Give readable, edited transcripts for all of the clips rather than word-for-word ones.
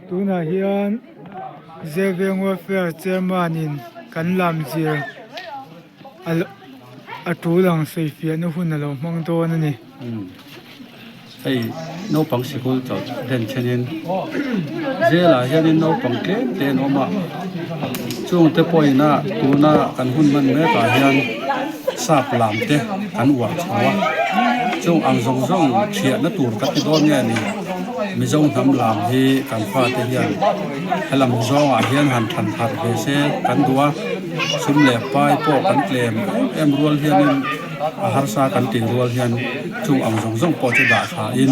Tunah hian Zeveng Welfare Chairman in kan lam zir a tul ang sawifiahna hun a lo hmang dawn a ni. Hei naupang sikul chawlh den thenin zelah hianin naupang tlem te an awm a, chungte pawhin a tuna kan hun hman mekah hian sap lam te an uar chho a, chung ang zawng zawng thiahna tur ka ti dawn nge a ni, Mizo hnam lam hi kan fate hian helam zawngah hian han than harh ve se kan duh a, sum leh pai pawh kan tlem em em rual hianin. A harsa kan tih rual hian chung ang zawng zawng pawh chu dah tha in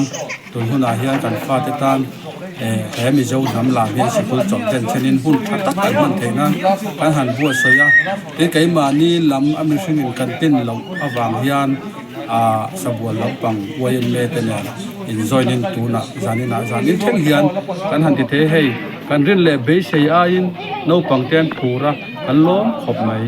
tun hunah hian kan fate tan he Mizo hnam lam hian sikul chawlh den thlen in hun tha tak kan hman theih nan kan han buatsawi a, tin keimahni lam a mihring in kan tin loh avang hian ah sabual lampang YMA te nen in join in tunah zaninah zan in thleng hian kan han ti thei a hei kan rin leh beisei aiin naupang te an phur a kan lawm khawp mai.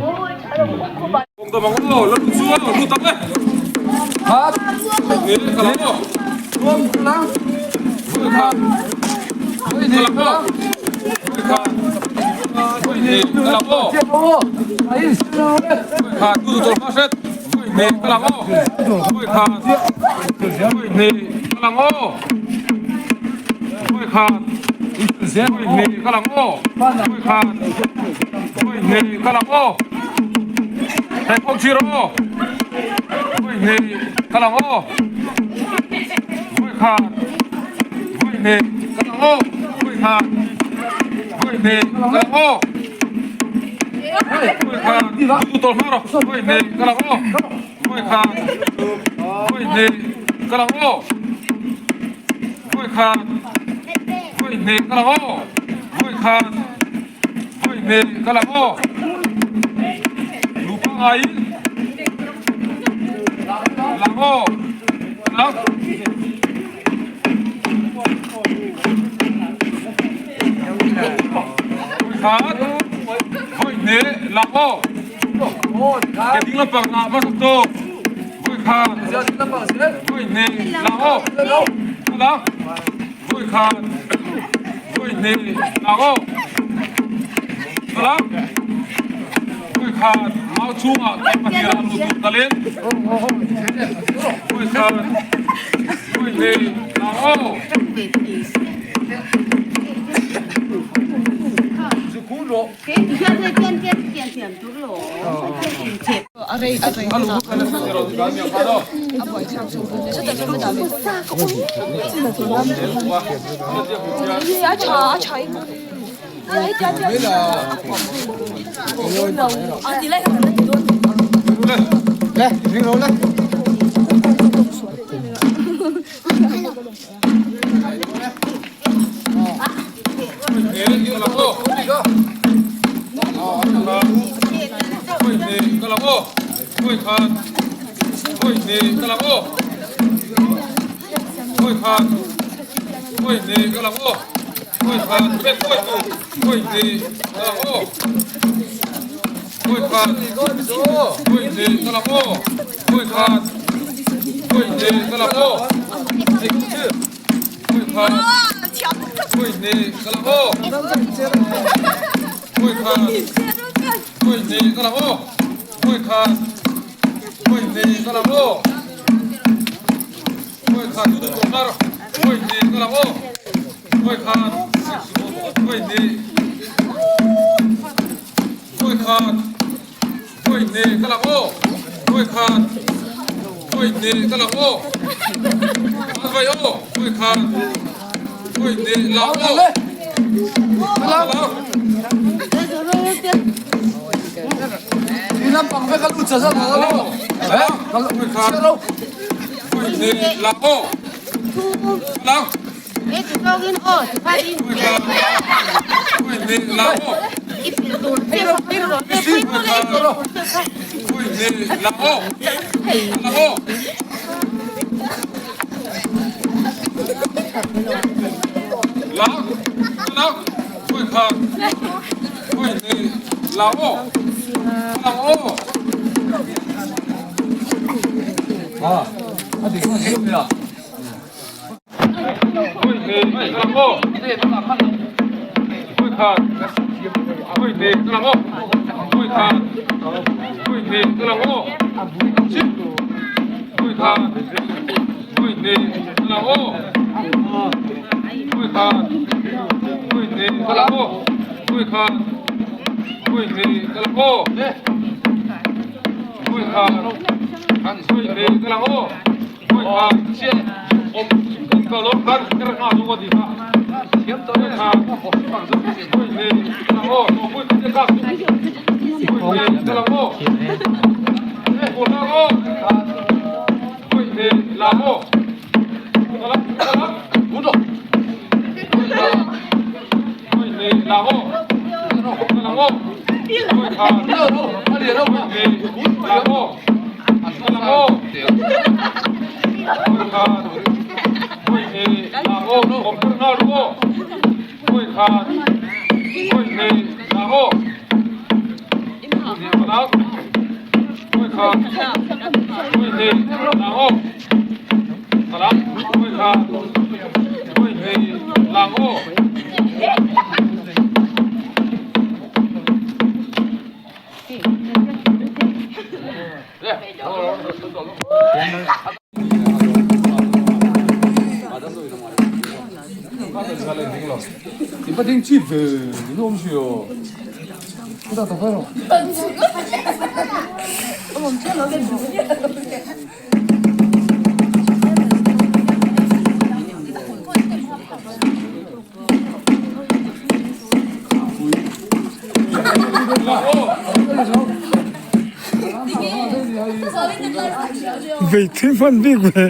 Vei thui hman bik ve.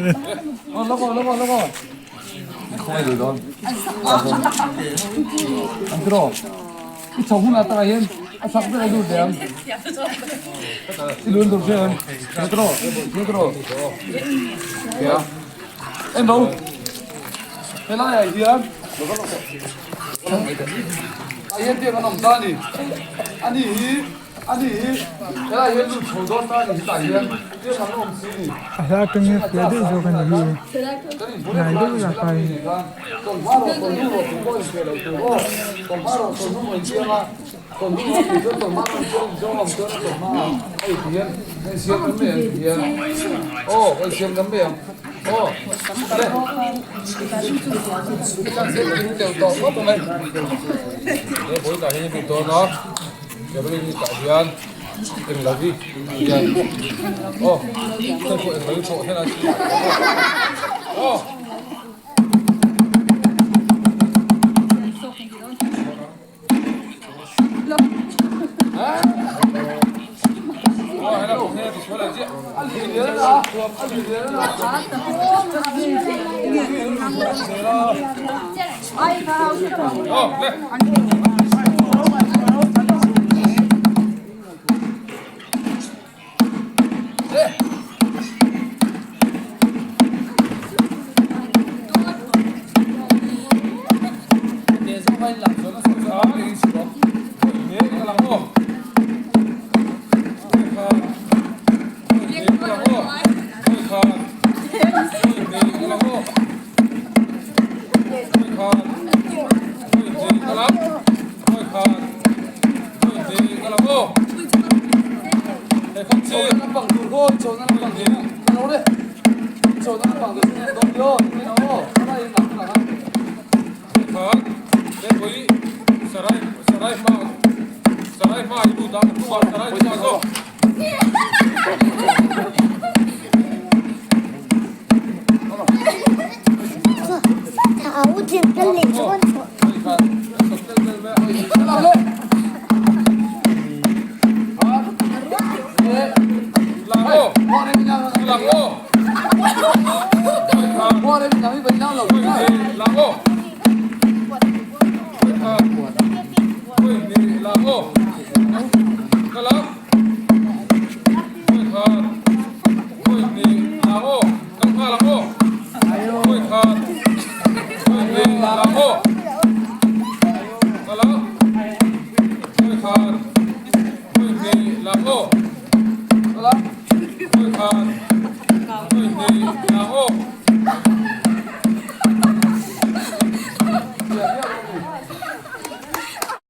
A hla atangin fiah deuh zawk a ni hi. Hnai deuh lakah in.